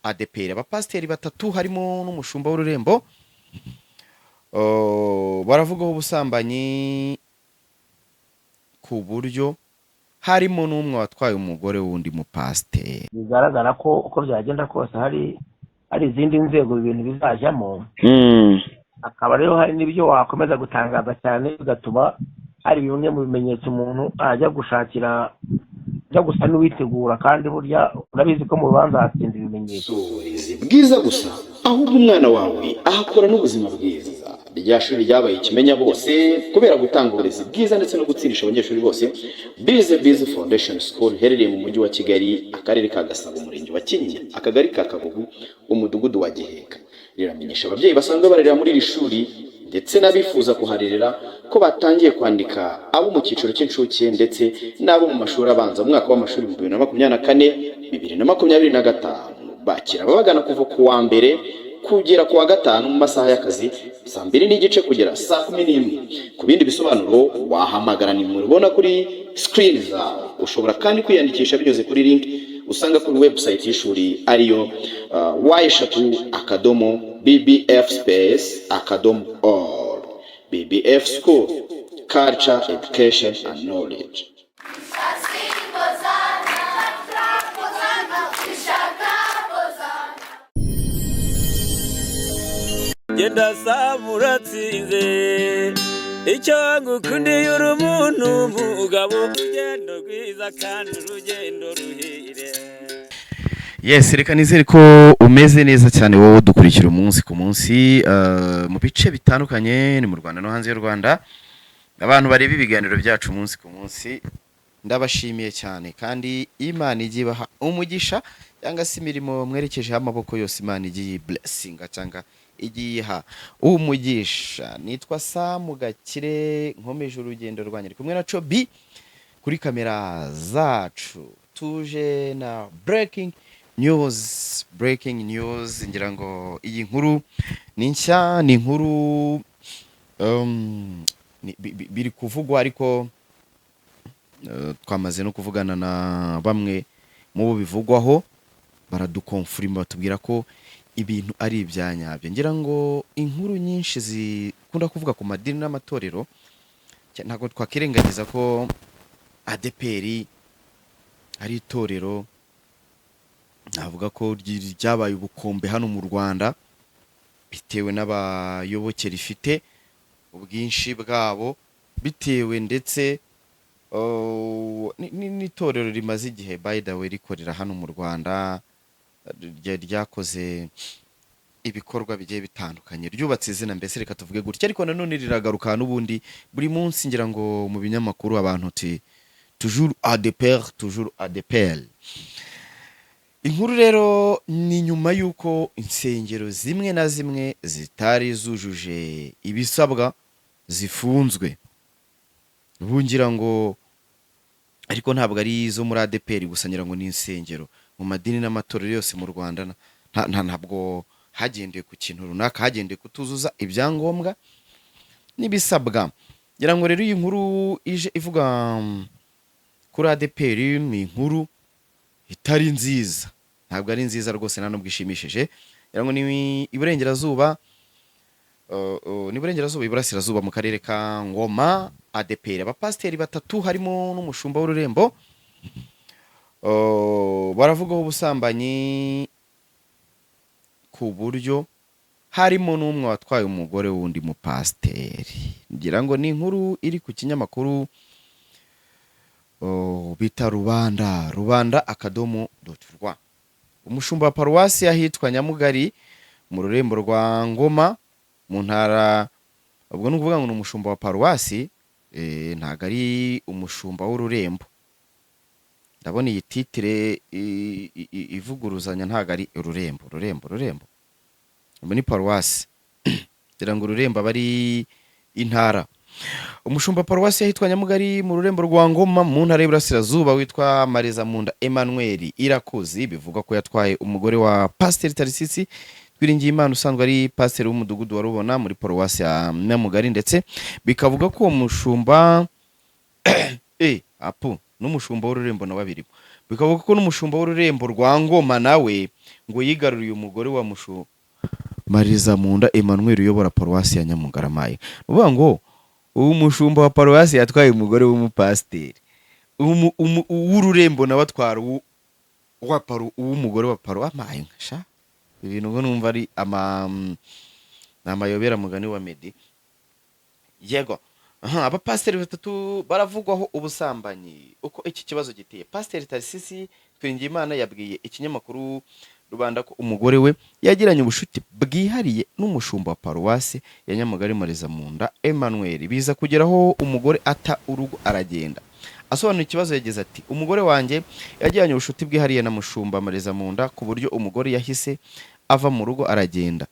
ADEPR. Abapasiteri batatu harimo n'umushumba w'ururembo, baravugaho ubusambanyi ku buryo harimo n'umwe watwaye umugore w'undi mupasiteri. Bigaragara ko uko byagenda kose hari izindi nzego ibintu bizajyamo, akaba rero hari n'ibyo wakomeza gutangaza cyane, bigatuma hari bimwe mu bimenyetso umuntu ajya gushakira, ajya gusa n'uwitegura, kandi burya urabizi ko mu rubanza hatsinda ibimenyetso. Si uburezi bwiza gusa, ahubwo umwana wawe ahakura n'ubuzima bwiza. Rya shuri ryabaye ikimenya bose kubera gutanga uburezi bwiza ndetse no gutsindisha abanyeshuri bose, Bize Bize Foundation School, iherereye mu Mujyi wa Kigali, Akarere ka Gasabo, Umurenge wa Kinyinya, Akagari ka Kagugu, Umudugudu wa Giheka, riramenyesha ababyeyi basanzwe barerera muri iri shuri ndetse n'abifuza kuharerera ko batangiye kwandika abo mu cyiciro cy'incuke ndetse n'abo mu mashuri abanza mu mwaka w'amashuri 2024, 2025. Bakira ababagana kuva ku wa mbere kugera ku wa gatanu mu masaha y'akazi, saa 2:30 kugera saa 11. Ku bindi bisobanuro wahamagara nimero ubona kuri screen zawe. Ushobora kandi kwiyandikisha binyuze kuri link usanga kuri website y'ishuri, ariyo w3.bbf space.org. BBF School, culture, education and knowledge. Genda saba uratsinze. Icyo ngukundiye, uri umuntu mugabo, urugendo rwiza kandi urugendo ruhire. Yes, reka nizere ko umeze neza cyane, wowe dukurikira umunsi ku munsi mu bice bitandukanye, ni mu Rwanda no hanze y'u Rwanda. Abantu bareba ibiganiro byacu umunsi ku munsi, ndabashimiye cyane, kandi Imana ijye ibaha umugisha, cyangwa se imirimo mwerekejeho amaboko yose Imana igiye blessinga cyangwa igiye iha umugisha. Nitwa Samu Gakire, nkomeje urugendo rwanjye, ndi kumwe na Cobi kuri kamera zacu. Tuje na breaking news, breaking news. Ngira ngo iyi nkuru ni nshya, ni inkuru biri kuvugwa, ariko twamaze no kuvugana na bamwe mu bo bivugwaho, baradukonfirima, batubwira ko ibintu ari ibya nyabyo. Ngira ngo inkuru nyinshi zikunda kuvuga ku madini n'amatorero, ntabwo twakirengagiza ko ADEPR ari itorero navuga ko ryabaye ubukombe hano mu Rwanda, bitewe n'abayoboke rifite, ubwinshi bwabo, bitewe ndetse n'itorero rimaze igihe, by the way, rikorera hano mu Rwanda, ryakoze ibikorwa bigiye bitandukanye, ryubatse izina mbese, reka tuvuge gutya. Ariko nanone riragaruka n'ubundi buri munsi, ngira ngo mu binyamakuru abantu ti toujours ADEPR, toujours ADEPR. Inkuru rero ni nyuma y'uko insengero zimwe na zimwe zitari zujuje ibisabwa zifunzwe. Ubu ngira ngo ariko ntabwo ari izo muri ADEPR gusa, ngira ngo ni insengero mu madini n'amatorero yose mu Rwanda. Ntabwo hagendewe ku kintu runaka, hagendewe kutuzuza ibyangombwa n'ibisabwa. Ngira ngo rero iyi nkuru ije ivuga kuri ADEPR ni inkuru itari nziza, ntabwo ari nziza rwose, nta nubwo ishimishije. Ngira ngo ni iburengerazuba, ni iburengerazuba, iburasirazuba, mu karere ka Ngoma, ADEPR, abapasiteri batatu harimo n'umushumba w'ururembo, baravugaho ubusambanyi ku buryo harimo n'umwe watwaye umugore w'undi mupasiteri. Ngira ngo ni inkuru iri ku kinyamakuru bita Rubanda, rubanda.rwa. Umushumba wa paruwasi ahitwa Nyamugari mu rurembo rwa Ngoma mu ntara, ubwo ni ukuvuga ngo ni umushumba wa paruwasi, ntabwo ari umushumba w'ururembo. Ndabona iyi titre ivuguruzanya, ntabwo ari ururembo, ururembo, ururembo ubu ni paruwasi, ngira ngo ururembo aba ari intara. Umushumba paruwasi ahitwa Nyamugari mu rurembo rwa Ngoma mu Ntara y'Iburasirazuba witwa Marizamunda Emmanuel Irakuzi, bivugwa ko yatwaye umugore wa Pasiteri Tarisisi Twiringiyimana usanzwe ari pasiteri w'umudugudu wa Rubona muri paruwasi ya Nyamugari, ndetse bikavuga ko uwo mushumba apu n'umushumba w'ururembo nawe abirimo. Bikavuga ko n'umushumba w'ururembo rwa Ngoma nawe ngo yigaruriye umugore wa mushu Marizamunda Emmanuel uyobora paruwasi ya Nyamugaramaye. Ni ukuvuga ngo uwo mushumba wa paruwasi yatwaye umugore w'umupasiteri, uw'ururembo nawe atwara uw'umugore wa paruwasi. Sha, ibintu ngo numva ari ni amayobera, mugani wa Meddy. Yego. Aha, abapasiteri batatu baravugwaho ubusambanyi. Uko iki kibazo giteye, Pasiteri Tarisisi Twiringiyimana yabwiye ikinyamakuru Rubanda ko umugore we yagiranye ubucuti bwihariye n'umushumba wa paruwasi ya Nyamugari, Marizamunda Emmanuel, biza kugeraho umugore ata urugo aragenda. Asobanura ikibazo yagize ati: "Umugore wanjye yagiranye ubucuti bwihariye na mushumba Marizamunda, ku buryo umugore yahise ava mu rugo aragenda,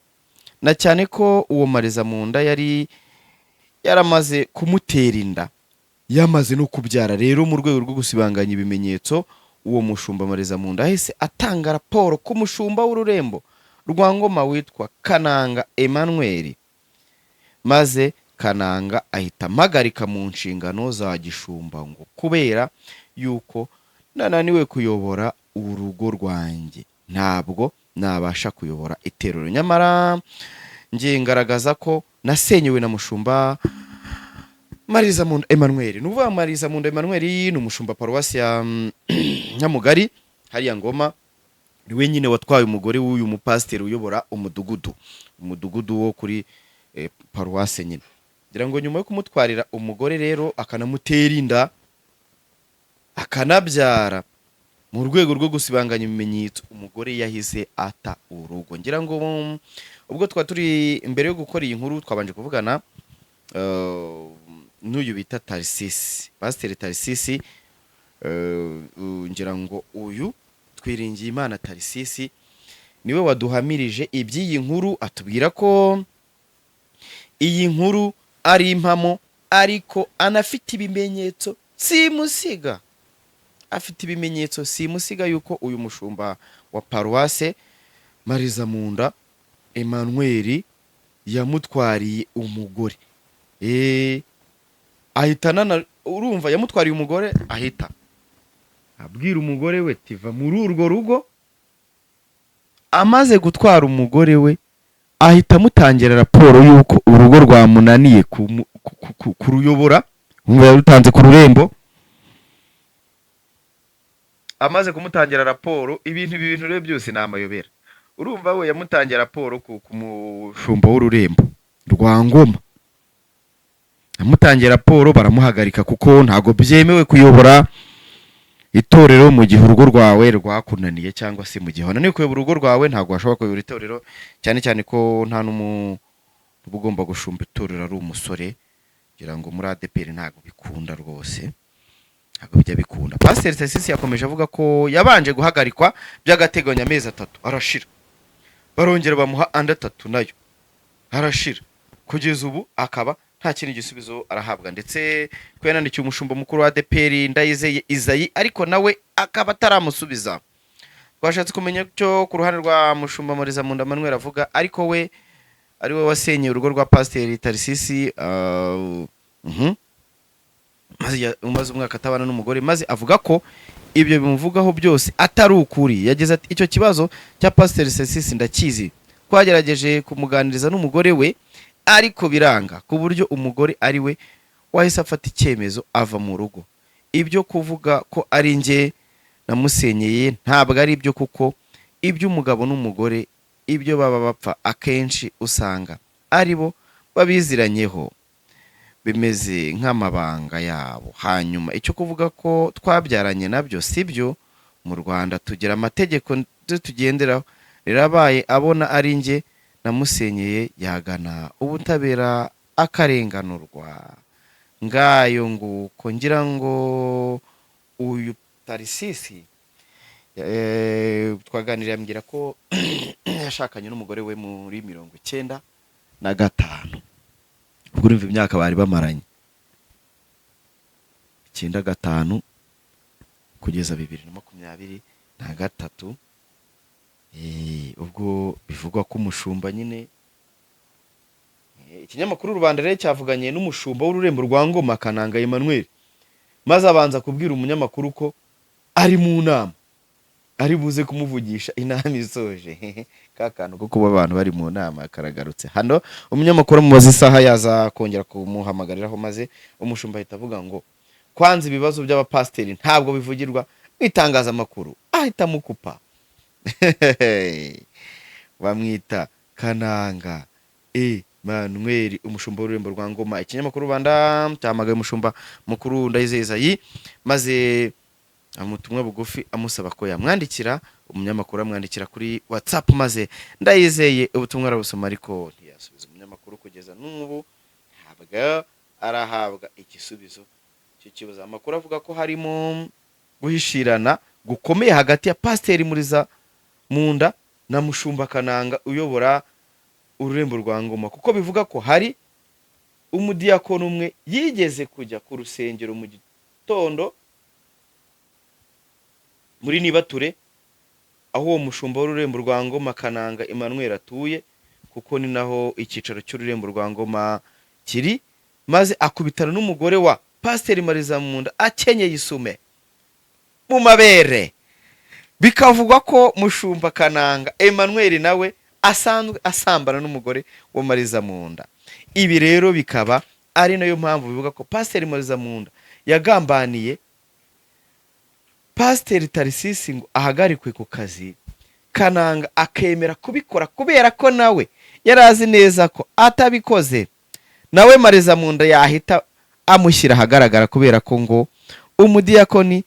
na cyane ko uwo Marizamunda yari yaramaze kumutera inda, yamaze no kubyara. Rero mu rwego rwo gusibanganya ibimenyetso, uwo mushumba Marizamunda yahise atanga raporo ku mushumba w'ururembo rwa Ngoma witwa Kananga Emmanuel, maze Kananga ahita ampagarika mu nshingano za gishumba ngo kubera yuko nananiwe kuyobora urugo rwanjye, ntabwo nabasha kuyobora iterero. Nyamara ngiye ngaragaza ko nasenyewe na mushumba Marizamunda Emmanuel." Ni ukuvuga Marizamunda Emmanuel ni umushumba paruwasi ya Nyamugari hariya Ngoma, ni we nyine watwaye umugore w'uyu mupasiteri uyobora umudugudu wo kuri paruwasi nyine. Ngira ngo nyuma yo kumutwarira umugore rero, akanamutera inda, akanabyara, mu rwego rwo gusibanganya ibimenyetso umugore yahise ata urugo. Ngira ngo ubwo twaba turi imbere yo gukora iyi nkuru, twabanje kuvugana n'uyu bita Tarisisi, Pasiteri Tarisisi. Ngira ngo uyu Twiringiyimana Tarisisi niwe waduhamirije iby'iyi nkuru, atubwira ko iyi nkuru ari impamo, ariko anafite ibimenyetso simusiga, afite ibimenyetso simusiga yuko uyu mushumba wa paruwase Marizamunda Emmanuel yamutwariye umugore. Ahita urumva yamutwariye umugore, ahita abwira umugore we tiva muri urwo rugo. Amaze gutwara umugore we, ahita amutangira raporo y'uko urugo rwamunaniye kuruyobora. Umva, yarutanze ku rurembo. Amaze kumutangira raporo, ibintu rero byose ni amayobera. Urumva, we yamutangiye raporo ku mushumba w'ururembo rwa Ngoma, amutangiye raporo baramuhagarika, kuko ntabwo byemewe kuyobora itorero mu gihe urugo rwawe rwakunaniye, cyangwa se mu gihe wananiwe kuyobora urugo rwawe ntabwo washobora kuyobora itorero, cyane cyane ko nta n'umuntu uba ugomba gushumba itorero ari umusore. Kugira ngo muri ADEPR ntabwo bikunda rwose, ntabwo bijya bikunda. Pasiteri Tarisisi yakomeje avuga ko yabanje guhagarikwa by'agateganyo amezi 3 arashira, barongera bamuha andi 3 nayo arashira, kugeza ubu akaba nta kindi gisubizo arahabwa, ndetse ko yanandikiye umushumba mukuru wa ADEPR Ndayizeye Izayi, ariko nawe akaba ataramusubiza. Twashatse kumenya icyo ku ruhande rwa mushumba Marizamunda Emmanuel avuga, ariko we ari we wasenyeye urugo rwa Pasiteri Tarisisi, umaze umwaka atabana n'umugore, maze avuga ko ibyo bimuvugaho byose atari ukuri. Yagize ati: "Icyo kibazo cya Pasiteri Tarisisi ndakizi, twagerageje kumuganiriza n'umugore we ariko biranga, ku buryo umugore ari we wahise afata icyemezo ava mu rugo. Ibyo kuvuga ko ari njye namusenyeye ntabwo ari byo, kuko iby'umugabo n'umugore ibyo baba bapfa akenshi usanga ari bo babiziranyeho, bimeze nk'amabanga yabo. Hanyuma icyo kuvuga ko twabyaranye nabyo si byo. Mu Rwanda tugira amategeko tugenderaho. Rero abaye abona ari njye namusenyeye yagana ubutabera akarenganurwa." Ngayo nguko. Ngira ngo uyu Tarisisi twaganiriye ambwira ko yashakanye n'umugore we muri 95. Ubwo urumva imyaka bari bamaranye, 95 kugeza 2023. Ubwo bivugwa ko umushumba nyine, ikinyamakuru Rubanda rero cyavuganye n'umushumba w'ururembo rwa Ngoma, Kananga Emmanuel, maze abanza kubwira umunyamakuru ko Ari mu nama, ari buze kumuvugisha inama isoje. Ka kantu ko kuba abantu bari mu nama karagarutse hano. Umunyamakuru amubaza isaha yaza kongera kumuhamagariraho, maze umushumba ahita avuga ngo kwanza ibibazo by'abapasiteri ntabwo bivugirwa mu itangazamakuru, ahita amukupa. Bamwita Kananga Emmanuel, umushumba w'ururembo rwa Ngoma. Ikinyamakuru Rubanda cyahamagaye umushumba mukuru Ndayizeye Isaie, maze ubutumwa bugufi amusaba ko yamwandikira. Umunyamakuru amwandikira kuri WhatsApp, maze Ndayizeye ubutumwa arabusoma ariko ntiyasubiza umunyamakuru. Kugeza n'ubu ntabwo arahabwa igisubizo cy'ikibazo. Amakuru avuga ko harimo guhishirana gukomeye hagati ya Pasiteri Muriza Munda na Mushumba Kananga uyobora ururembo rwa Ngoma, kuko bivuga ko hari umudiyakoni umwe yigeze kujya ku rusengero mu gitondo muri Nibature, aho uwo mushumba w'ururembo rwa Ngoma Kananga Emmanuel atuye, kuko ni naho icyicaro cy'ururembo rwa Ngoma kiri, maze akubitana n'umugore wa Pasiteri Marizamunda akenyeye isume mu mabere. Bikavugwa ko Mushumba Kananga Emmanuel nawe asanzwe asambana n'umugore wa Marizamunda. Ibi rero bikaba ari nayo mpamvu bivuga ko Pasiteri Marizamunda yagambaniye Pasiteri Tarisisi ngo ahagarikwe ku kazi, Kananga akemera kubikora kubera ko nawe yari azi neza ko atabikoze nawe Marizamunda yahita amushyira ahagaragara, kubera ko ngo umudiyakoni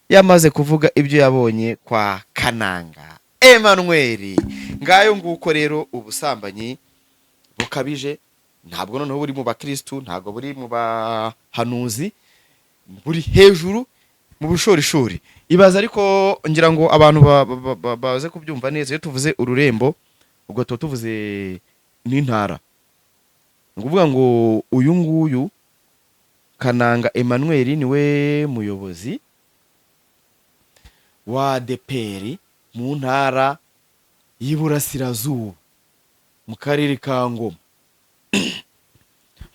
yamaze kuvuga ibyo yabonye kwa Kananga Emmanuel. Ngayo nguko rero, ubusambanyi bukabije ntabwo noneho buri mu bakirisitu, ntabwo buri mu bahanuzi, buri hejuru mu bushorishori. Ibaza ariko, ngira ngo abantu baze kubyumva neza, iyo tuvuze ururembo ubwo tuba tuvuze n'intara. Ni ukuvuga ngo uyu nguyu Kananga Emmanuel niwe muyobozi wa ADEPR mu ntara y'Iburasirazuba, mu karere ka Ngoma,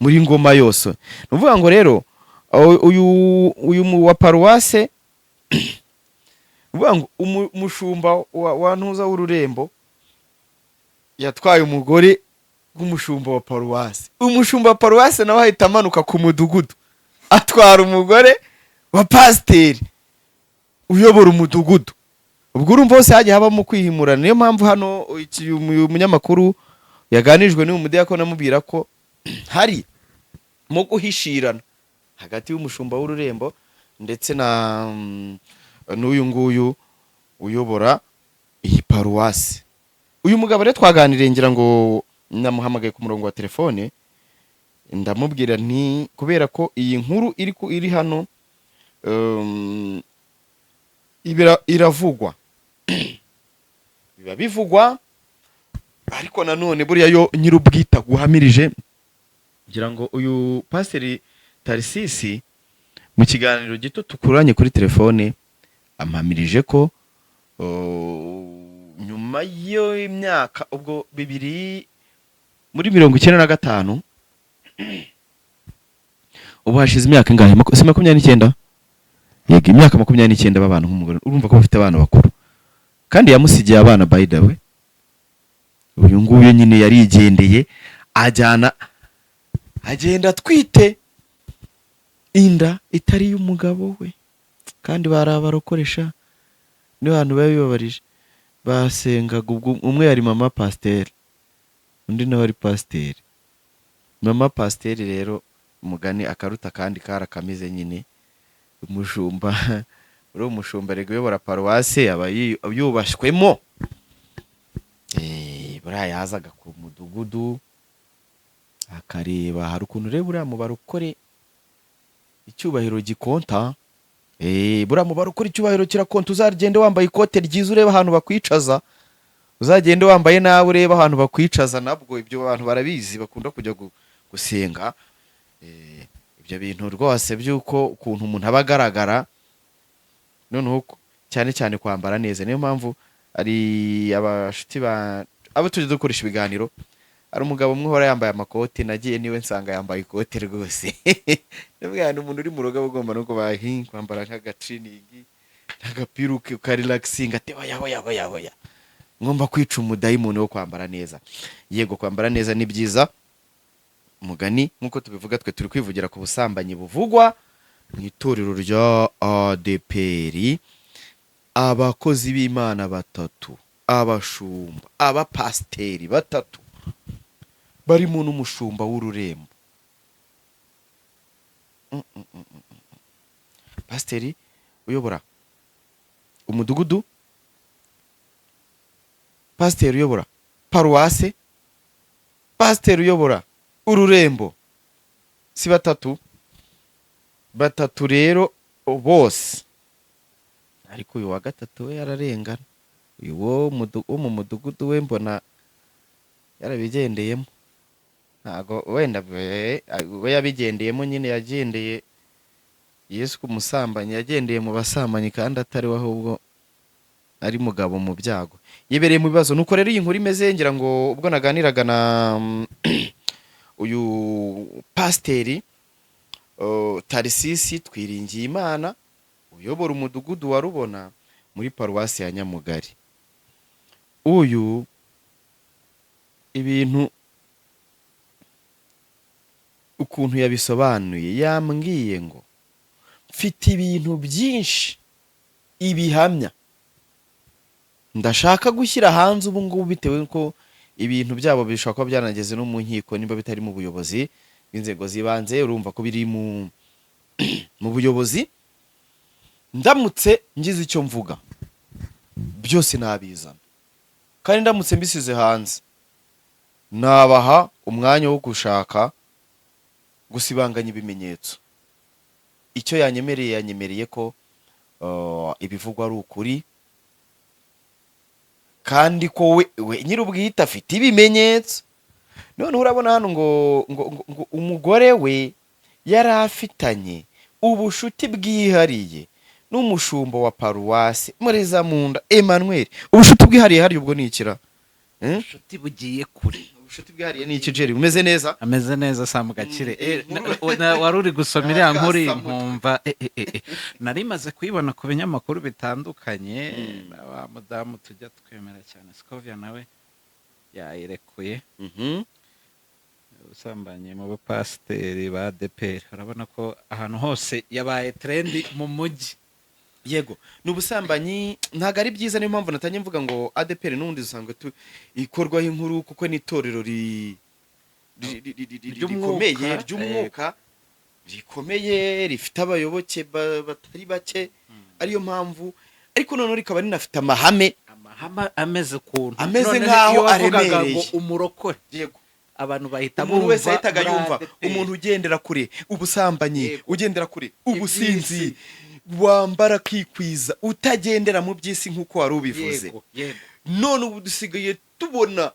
muri Ngoma yose. Ni ukuvuga ngo rero uyu wa paruwase, ni ukuvuga ngo umushumba wa ntuza w'ururembo yatwaye umugore w'umushumba wa paruwase, umushumba wa paruwase nawe ahita amanuka ku mudugudu atwara umugore wa pasiteri uyobora umudugudu. Ubwo urumva hose hagiye habamo kwihimurana. Niyo mpamvu hano uyu munyamakuru yaganijwe n'uyu mudiyakoni amubwira ko hari mu guhishirana hagati y'umushumba w'ururembo ndetse na n'uyu nguyu uyobora iyi paruwasi. Uyu mugabo rero twaganiriye, ngira ngo namuhamagaye ku murongo wa telefone, ndamubwira nti kubera ko iyi nkuru iri hano iravugwa, biba bivugwa, ariko nanone buriya yo nyir'ubwite aguhamirije. Ngira ngo uyu Pasiteri Tarisisi mu kiganiro gito tukuranye kuri telefone ampamirije ko nyuma y'imyaka, ubwo bibiri muri 95, ubu hashize imyaka ingahe? Si 29? Yego, imyaka 29 b'abantu nk'umugore. Urumva ko bafite abana bakuru, kandi yamusigiye abana. By the way, uyu nguyu nyine yarigendeye, ajyana, agenda atwite inda itari iy'umugabo we, kandi bari abarokoresha, niba abantu biba bibabarije basengaga. Ubwo umwe yari mama pasiteri, undi nawe ari pasiteri. Mama pasiteri rero, umugani akaruta kandi karakamize nyine. Umushumba, uri umushumba rega uyobora paruwase, aba yubashywemo. Buriya yazaga ku mudugudu akareba, hari ukuntu rero buriya mu barokore icyubahiro gikonta. Buriya mu barokore icyubahiro kirakonta. Uzagende wambaye ikote ryiza urebe ahantu bakwicaza, uzagende wambaye nawe urebe ahantu bakwicaza. Nabwo ibyo abantu barabizi bakunda kujya gusenga. Ibyo bintu rwose by'uko ukuntu umuntu aba agaragara, noneho cyane cyane kwambara neza. Niyo mpamvu ari abashuti ba abo tujya dukoresha ibiganiro, hari umugabo umwe uhora yambaye amakoti, nagiye niwe nsanga yambaye ikote rwose. Ndavuga nti umuntu uri mu rugo aba agomba no kuba kwambara nk'agatiriningi. Agapira ukarelaxinga, ati: "Oya, oya, oya, oya, ngomba kwica umudayimoni wo kwambara neza." Yego, kwambara neza ni byiza. Mugani nk'uko tubivuga, twe turi kwivugira ku busambanyi buvugwa mu itorero rya ADEPR. Abakozi b'Imana batatu, abashumba, abapasiteri batatu, barimo n'umushumba w'ururembo. Pasiteri uyobora umudugudu, pasiteri uyobora paruwase, pasiteri uyobora ururembo, si batatu? Batatu rero bose, ariko uyu wa gatatu we yararengana. Uyu wo mu mudugudu we mbona yarabigendeyemo. Ntago wenda we yabigendeyemo nyine, yagendeye Yesu ku musambanyi, yagendeye mu basambanyi kandi atari we, ahubwo ari mugabo mu byago, yibereye mu bibazo. Nuko rero iyi nkuru imeze. Ngira ngo ubwo naganiraga na uyu pasiteri Tarisisi Twiringiyimana uyobora umudugudu wa Rubona muri paruwasi ya Nyamugari, uyu ibintu ukuntu yabisobanuye, yambwiye ngo: "Mfite ibintu byinshi, ibihamya ndashaka gushyira hanze ubu ngubu," bitewe n'uko ibintu byabo bishobora kuba byaranageze no mu nkiko, niba bitari mu buyobozi bw'inzego z'ibanze, urumva ko biri mu buyobozi. "Ndamutse ngize icyo mvuga, byose nabizana, kandi ndamutse mbisize hanze nabaha umwanya wo gushaka gusibanganya ibimenyetso." Icyo yanyemereye, yanyemereye ko ibivugwa ari ukuri, kandi ko we nyir'ubwite afite ibimenyetso. Noneho urabona hano ngo umugore we yari afitanye ubushuti bwihariye n'umushumba wa paruwasi Murezamunda Emmanuel. Ubushuti bwihariye hariya ubwo ni ikira? Eh? Ubushuti bugiye kure. Ubushuti bwihariye ni iki? Jerry, umeze neza? Ameze neza, Samu Gakire. Inkuru- Wari uri gusoma iriya nkuru, Akasamutwe. nkumva nari maze kuyibona ku binyamakuru bitandukanye. Na wa mudamu tujya twemera cyane, Scovia, nawe yayirekuye. Ubusambanyi mu bapasiteri ba ADEPR, urabona ko ahantu hose yabaye trend mu mujyi. Yego, ni ubusambanyi, ntabwo ari byiza. Niyo mpamvu natangiye mvuga ngo ADEPR n'ubundi dusanzwe ikorwaho inkuru, kuko ni itorero Ry'umwuka, rikomeye, ry'umwuka, rikomeye, rifite abayoboke batari bake. Ariyo mpamvu, ariko noneho rikaba rinafite amahame. Amahame ameze ukuntu. Ameze Noneho nk'aho iyo wavugaga aremereye. ngo umurokore, abantu bahita Umuntu wese bumva yahitaga muri yumva ADEPR. umuntu ugendera kure ubusambanyi, ugendera kure ubusinzi, Iby'isi. wambara akikwiza, utagendera mu by'isi nk'uko wari ubivuze. yego yego None ubu dusigaye tubona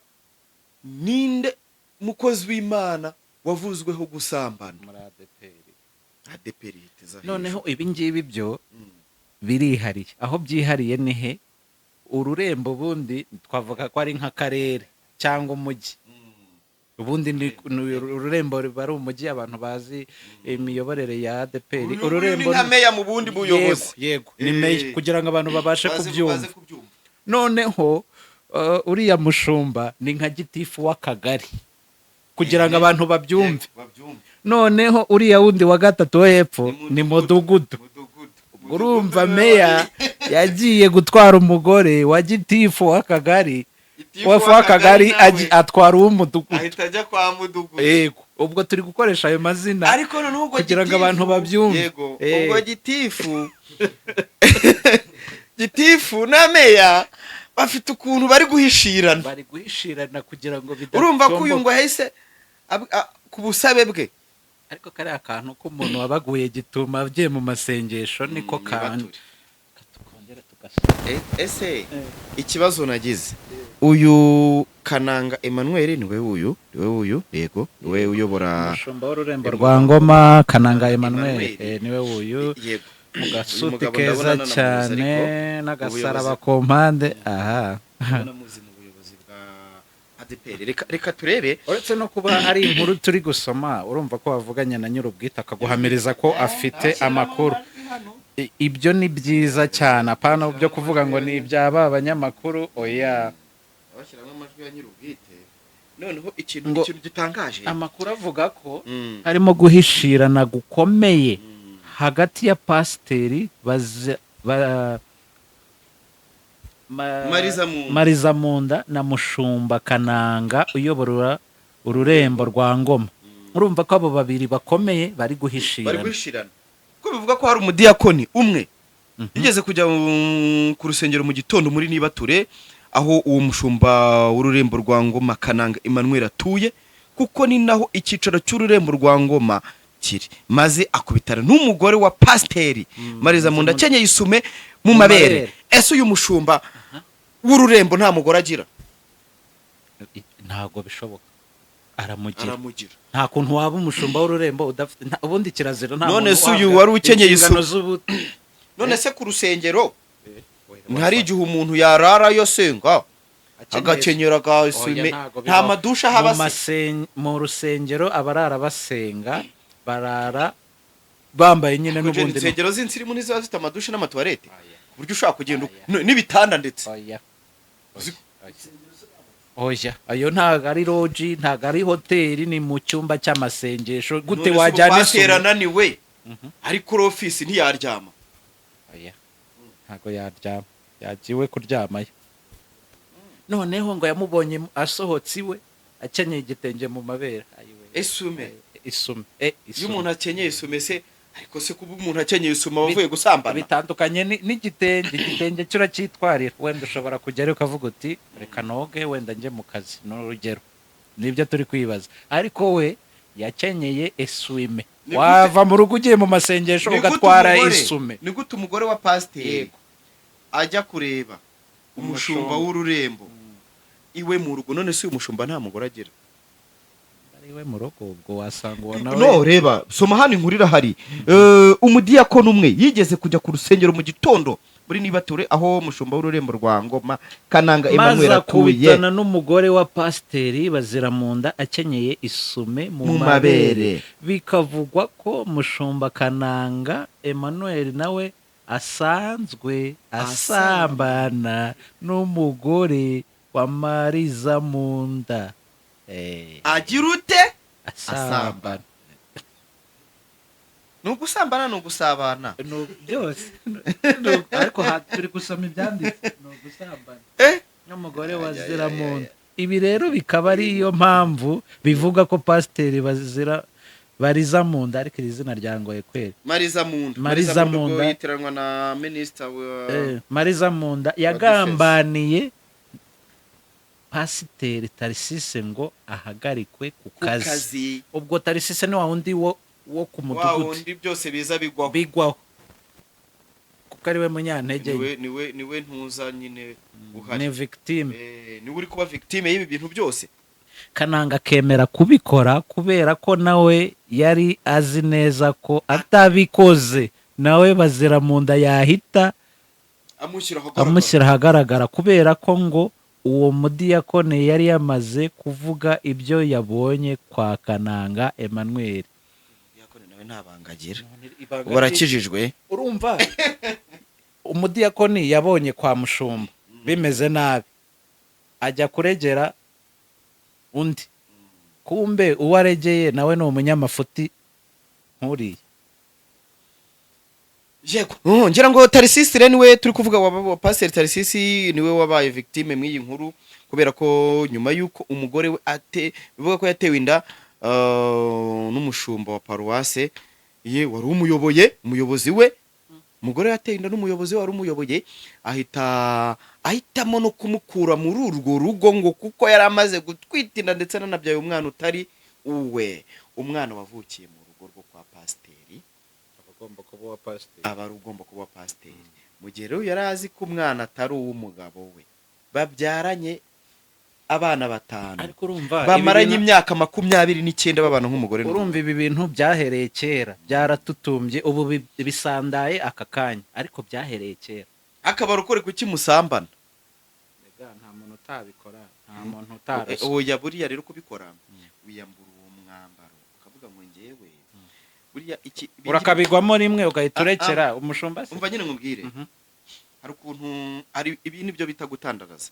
ninde mukozi w'Imana wavuzweho gusambana? Muri ADEPR. ADEPR ihiteza hejuru. Noneho ibi ngibi byo birihariye. Aho byihariye ni he? Ururembo ubundi twavuga ko ari nk'akarere cyangwa umujyi. Ubundi ni ururembo ruba ari umujyi, abantu bazi imiyoborere ya ADEPR. Uyu nguyu ni nka meya mu bundi buyobozi. Yego, ni meya, kugira ngo abantu babashe kubyumva. Baze kubyumva. Noneho uriya mushumba ni nka gitifu w'akagari, kugira ngo abantu babyumve. Yego, babyumve. Noneho uriya wundi wa gatatu wo hepfo ni mudugudu. Mudugudu. Urumva meya yagiye gutwara umugore wa gitifu w'akagari. Gitifu W'akagari nawe atwara uw'umudugudu. Ahita ajya kwa mudugudu. Yego, ubwo turi gukoresha ayo mazina Ariko noneho ubwo kugira ngo gitifu- abantu babyumve. Yego, ubwo gitifu na meya bafite ukuntu bari guhishirana. Bari guhishirana kugira ngo Urumva ko uyu bidatomboka. ngo yahise ku busabe bwe. Ariko kariya kantu k'umuntu wabaguye gituma agiye mu masengesho niko kantu Nibature. tukongera tugasoma. Ese ikibazo nagize, uyu Kananga Emmanuel niwe uyu, niwe uyu, yego, niwe uyobora Umushumba w'ururembo rwa Ngoma, Kananga Emmanuel. Emmanuel. Niwe wuyu Yego. mu Uyu gasuti mugabo keza ndabona nanamuzi, cyane ariko n'agasaraba ubuyobozi- ku mpande aha. Ndabona muzi mu buyobozi bwa ADEPR. Reka turebe. Uretse no kuba ari inkuru turi gusoma, urumva ko wavuganye na nyir'ubwite akaguhamiriza ko afite amakuru. hano. Ibyo ni byiza cyane, apana byo kuvuga ngo ni ibyaba abanyamakuru, oya. Abashyiramo amajwi ya nyir'ubwite. Noneho ikintu ikintu gitangaje, Amakuru avuga ko harimo guhishirana gukomeye hagati ya pasiteri Mariza Munda. Mariza Munda na Mushumba Kananga uyobora ururembo rwa Ngoma. Urumva ko abo babiri bakomeye bari Bari guhishirana. guhishirana, ko bivuga ko hari umudiyakoni umwe yigeze kujya ku rusengero mu gitondo muri Nibature, aho uwo mushumba w'ururembo rwa Ngoma Kananga Emmanuel atuye, kuko ni naho icyicaro cy'ururembo rwa Ngoma kiri, maze akubitana n'umugore wa pasiteri Mariza Munda akenyeye isume mu Mu mabere. mabere. Ese uyu mushumba w'ururembo nta mugore agira? Ntabwo bishoboka, aramugira. Aramugira. Nta kuntu waba umushumba w'ururembo udafite ubundi kirazira, nta None muntu se uyu uhabwa wari ukenyeye inshingano z'ubu. None se ku rusengero ntihari igihe umuntu yararayo asenga agakenyera agasume? Oya, ntago Nta bibaho. madusha haba Mu se? Mu rusengero abarara basenga barara bambaye nyine Kugenda n'ubundi. Insengero z'insirimu ntiziba zifite amadushe n'amatuwarete ku buryo ushobora kugenda Oya. N'ibitanda ndetse? Oya, oya, ayo ntabwo ari lodge, ntabwo ari hoteli, ni mu cyumba cy'amasengesho. Gute None se wajyana ubu pasiteri isume? ananiwe ari kuri ofisi ntiyaryama? Oya, ntabwo yaryama, yagiwe kuryamayo. Noneho ngo yamubonye asohotse iwe akenyeye igitenge mu mabere. Ayiwe. Isume. Isume. Iyo Isume. umuntu akenyeye isume se, ariko se kuba umuntu akenyeye isume aba avuye gusambana? Bitandukanye n'igitenge. Igitenge cyo uracyitwarira, wenda ushobora kujyayo ukavuga uti: "Reka noge, wenda njye mu kazi," ni urugero, nibyo turi kwibaza. Ariko we yakenyeye isume. Ni Wava mu rugo ugiye mu masengesho Ni gute ugatwara umugore- isume? Ni gute umugore wa pasiteri Yego. ajya kureba umushumba Umushumba. w'ururembo iwe mu rugo? None se uyu mushumba nta mugore agira? Ari iwe mu rugo, ubwo wasanga uwo nawe. No reba, soma hano, inkuru irahari. Umudiyakoni umwe yigeze kujya ku rusengero mu gitondo muri Nibature, aho umushumba w'ururembo rwa Ngoma Kananga Maze Emmanuel atuye. akubitana n'umugore wa pasiteri Baziramunda akenyeye isume mu Mu mabere. mabere. Bikavugwa ko Mushumba Kananga Emmanuel nawe asanzwe asambana n'umugore wa Mariza Munda. Agira ute? Asambana. Ni ugusambana, ni ugusabana? Byose. Ariko turi gusoma ibyanditse, ni ugusambana n'umugore wa Ziramunda. Ibi rero bikaba ari yo mpamvu bivuga ko pasiteri Bazira Bariza Munda, ariko iri zina ryangoye kweri. Mariza Munda. Mariza ubwo Munda. yitiranwa na minisita wa Mariza Munda yagambaniye pasiteri Tarisise ngo ahagarikwe ku Ku kazi. kazi. Ubwo Tarisise ni wa wundi wo ku Wa mudugudu. wundi byose biza bigwaho. Bigwaho kuko ari we munyantege nke. Niwe ntuza nyine uhari. Ni victime. Niwe uri kuba victime y'ibi bintu byose. Kananga akemera kubikora kubera ko nawe yari azi neza ko atabikoze nawe Bazira mu nda yahita amushyira ahagaragara. Amushyira ahagaragara, kubera ko ngo uwo mudiyakoni yari yamaze kuvuga ibyo yabonye kwa Kananga Emmanuel. Diyakoni nawe nta banga agira, ubu arakijijwe. Urumva umudiyakoni yabonye kwa mushumba bimeze nabi, ajya kuregera undi, kumbe uwo aregeye nawe ni umunyamafuti nk'uriya. Yego. Ngira ngo Tarisisi rero niwe turi kuvuga, wa pasiteri Tarisisi, niwe wabaye victime mw'iyi nkuru, kubera ko nyuma y'uko umugore we ate bivuga ko yatewe inda n'umushumba wa paruwase ye wari umuyoboye, umuyobozi we, umugore yateye inda n'umuyobozi we wari umuyoboye, ahita ahitamo no kumukura muri urwo rugo, ngo kuko yari amaze gutwita inda ndetse ananabyaye umwana utari uwe, umwana wavukiye mu rugo rwo kwa pasiteri. Agomba kuba uwa pasiteri. Aba ari ugomba kuba pasiteri. Mu gihe rero yari azi ko umwana atari uw'umugabo we babyaranye abana batanu, Ariko urumva ibi bamaranye bintu- imyaka 29 babana nk'umugore n'umugabo. Urumva ibi bintu byahereye kera, byaratutumbye, ubu bisandaye aka kanya, ariko byahereye kera. Akabaro kore kuki musambana? Nta muntu utabikora, nta muntu Oya, buriya rero kubikora wiyambura uwo mwambaro ukavuga ngo ngewe Buriya iki Urakabigwamo rimwe ugahita Ah, urekera umushumba se? Umva nyine nkubwire. Hari ukuntu hari ibi nibyo bita gutandaraza,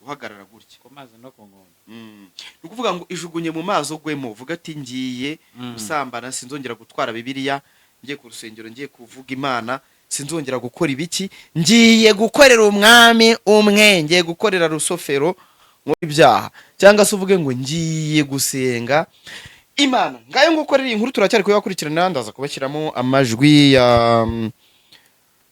guhagarara gutya Ku mazi no ku nkombe. Ni ukuvuga ngo ijugunye mu mazi ugwemo, uvuga ati: "Ngiye gusambana, sinzongera gutwara Bibiliya, ngiye ku rusengero, ngiye kuvuga Imana, sinzongera gukora ibiki, ngiye gukorera umwami umwe, ngiye gukorera Rusofero mu ibyaha," cyangwa se uvuge ngo: "Ngiye gusenga Imana." Ngayo ngukorera iyi nkuru, turacyari kuyakurikirana. Ndaza kubashyiramo amajwi ya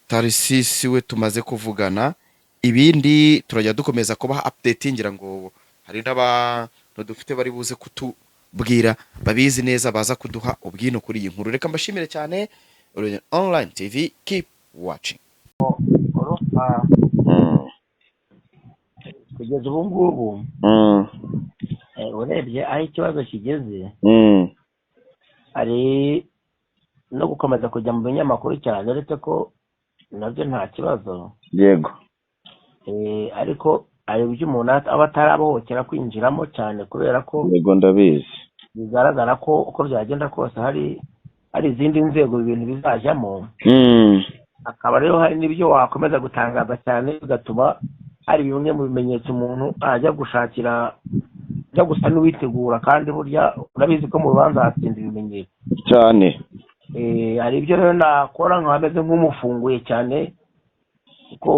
Tarisisi we tumaze kuvugana, ibindi turajya dukomeza kubaha update. Ngira ngo hari n'abantu dufite bari buze kutubwira babizi neza, baza kuduha ubwino kuri iyi nkuru. Reka mbashimire cyane. Urugendo Online TV, keep watching. Urumva, kugeza ubu ngubu, urebye aho ikibazo kigeze, hari no gukomeza kujya mu binyamakuru cyane, uretse ko nabyo nta kibazo. Ariko hari ibyo umuntu aba atarabohokera kwinjiramo cyane kubera ko Yego, ndabizi. bigaragara ko uko byagenda kose hari izindi nzego ibintu bizajyamo, akaba rero hari n'ibyo wakomeza gutangaza cyane bigatuma hari bimwe mu bimenyetso umuntu ajya gushakira, ajya gusa n'uwitegura, kandi burya urabizi ko mu rubanza hatsinda ibimenyetso. Cyane. Hari ibyo rero nakora nkaba meze nk'umufunguye cyane, kuko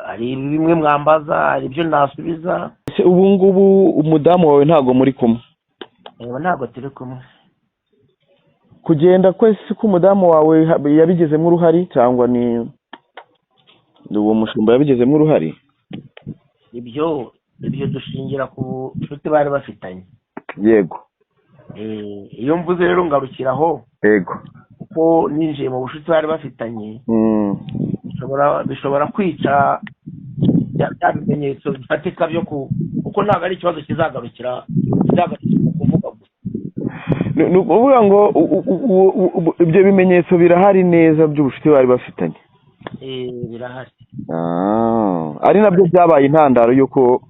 hari bimwe mwambaza, hari ibyo nasubiza. Ese ubu ngubu umudamu wawe ntabwo muri kumwe? Ntabwo turi kumwe. Kugenda kwe si ko umudamu wawe yabigizemo uruhari, cyangwa ni uwo mushumba yabigizemo uruhari? Ibyo dushingira ku nshuti bari bafitanye. Iyo mvuze rero ngarukiraho, kuko ninjiye mu bucuti bari bafitanye, bishobora kwica bya bimenyetso bifatika byo ku kuko ntabwo ari ikibazo kizagarukira mu kuvuga gusa. Ni ukuvuga ngo ibyo bimenyetso birahari neza by'ubucuti bari bafitanye? Birahari. Ah, ari nabyo byabaye intandaro y'uko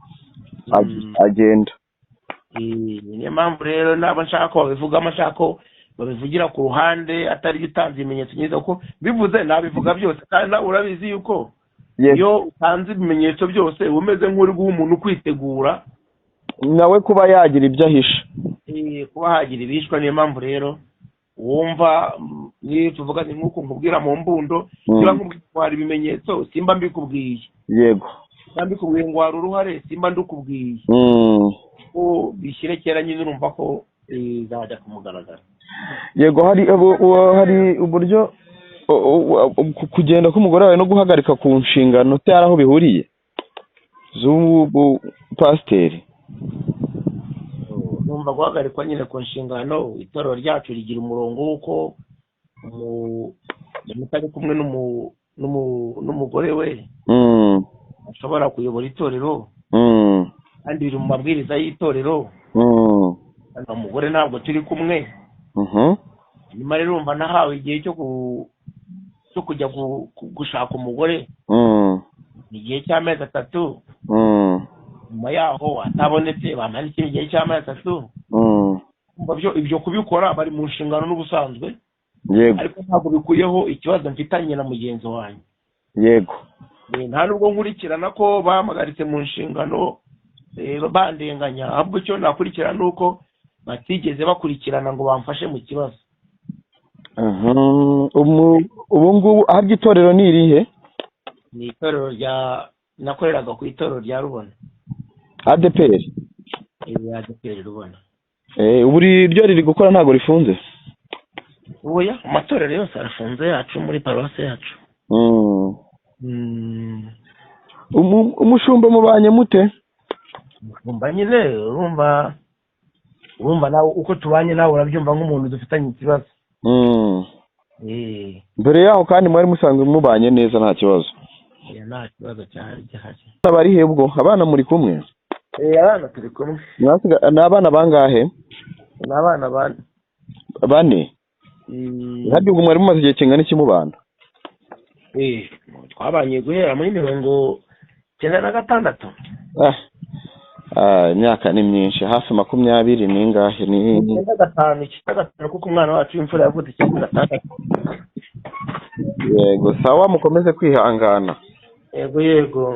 agenda. Niyo mpamvu rero naba nshaka ko babivugamo, nshaka ko babivugira ku ruhande, atari utanze ibimenyetso nyiza, kuko bivuze nabivuga byose, kandi nawe urabizi yuko iyo utanze ibimenyetso byose uba umeze nk'uri guha umuntu kwitegura nawe kuba yagira ibyo ahisha. Kuba hagira ibishwa. Niyo mpamvu rero wumva niyo tuvuga ni nk'uko nkubwira mu mbundo, niba nkubwiye ngo hari ibimenyetso, simba mbikubwiye. Simba mbikubwiye ngo hari uruhare, simba ndukubwiye. Ko bishyire kera nyine, urumva ko bizajya ku mugaragaro. Yego, hari uburyo kugenda k'umugore wawe no guhagarika ku nshingano se hari aho bihuriye z'ubu pasiteri? Numva guhagarikwa nyine ku nshingano, itorero ryacu rigira umurongo w'uko umuntu utari kumwe n'umugore we ashobora kuyobora itorero, kandi biri mu mabwiriza y'itorero. Kandi umugore ntabwo turi kumwe. Nyuma rero urumva nahawe igihe cyo kujya gushaka umugore, ni igihe cy'amezi 3. Nyuma yaho atabonetse, bamara ikindi gihe cy'amezi 3. Umva ibyo kubikora bari mu nshingano n'ubusanzwe, ariko ntabwo bikuyeho ikibazo mfitanye na mugenzi wanjye. Nta nubwo nkurikirana ko bahamagaritse mu nshingano bandenganya, ahubwo icyo nakurikirana ni uko batigeze bakurikirana ngo bamfashe mu kibazo. Ubu ngubu aharya itorero ni irihe? Ni itorero rya nakoreraga ku itorero rya Rubona. ADPR? ADPR Rubona. Ubu ryo riri gukora, ntabwo rifunze? Oya, amatorero yose arafunze yacu muri paruwasi yacu. Umushumba mubanye mute? Umushumba nyine, urumva nawe uko tubanye, nawe urabyumva nk'umuntu dufitanye ikibazo. Mbere yaho kandi mwari musanzwe mubanye neza, nta kibazo? Oya, nta kibazo cyahari gihari. Bari he ubwo? Abana muri kumwe? Abana turi kumwe. Ni abana bangahe? Ni abana 4. 4? Harya ubwo mwari mumaze igihe kingana iki mubana? Twabanye guhera muri 96. Ah. Ah, imyaka ni myinshi, hafi 20 n'ingahe ni? 95, 95, kuko umwana wacu w'imfura yavutse 96. Yego, sawa, mukomeze kwihangana. Yego.